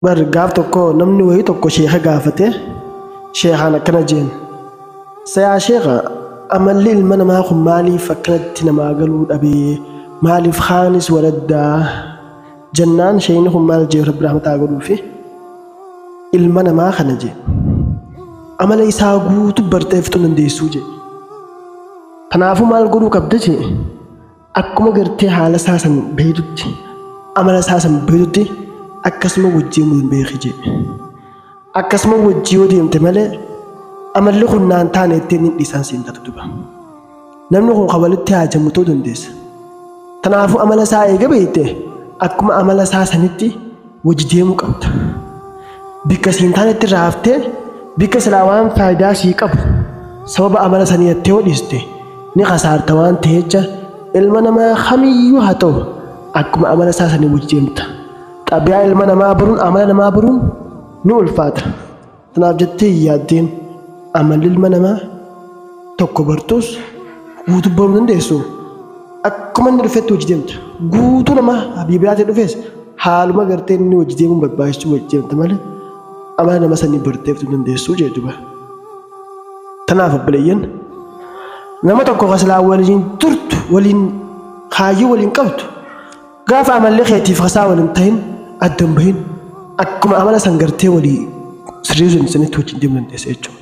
Bar gaaf tokko namni wayii tokko sheeka gaafate, sheekaan akkana jeen: "Sayaa sheeka, amalli ilma namaa kun maaliif akkanatti namaa galuu dhabee? Maaliif kaanis waladdaa?" Jennaan sheekni kun maal jee? Rabbi rahmataa godhuufi, "Ilma namaa kana," jee, "amala isaa guutuu bartee fixuu dandeessuu," jee. "Kanaafuu maal godhuu qabda?" jee. "Akkuma gartee haala isaa san beektutti, amala isaa san beektutti, akkasuma wajjin hin beeki," jee. "Akkasuma wajjii yoo deemte malee, amalli kun naan taane ittiin hin dhiisaan siin taatu duba. Namni kun kan walitti haajamu ta'uu dandeessa. Kanaafuu amala isaa eega beekte, akkuma amala isaa sanitti wajji deemuu qabda. Bikka siin taanetti raaftee, bikka silaa waan faayidaa sii qabu sababa amala sanii jettee yoo dhiiste, ni kasaarta. Waan ta'echa ilma namaa kamiyyuu haa ta'u, akkuma amala isaa sanii wajji deemta. Xabiyaa ilma namaa baruun, amala namaa baruun ni ulfaata. Kanaaf jettee hin yaaddeen. Amalli ilma namaa tokko bartuus guutuu baruu dandeessu. Akkuma inni dhufetti hojii deemta. Guutuu nama habiibiraatii dhufes haaluma gartee inni hojii deemuun barbaachisu hojii deemta malee, amala nama sanii bartee fixuu dandeessu," jedhuba. Kanaaf obboleeyyan, nama tokko kasilaa waliin turtu, waliin kaayyoo waliin qabdu, gaafa amalli keetiif kasaa waliin tahin adda hin bahin. Akkuma amala san gartee walii sirriisuun sanitti wajjin deemuu dandeessa jechuudha.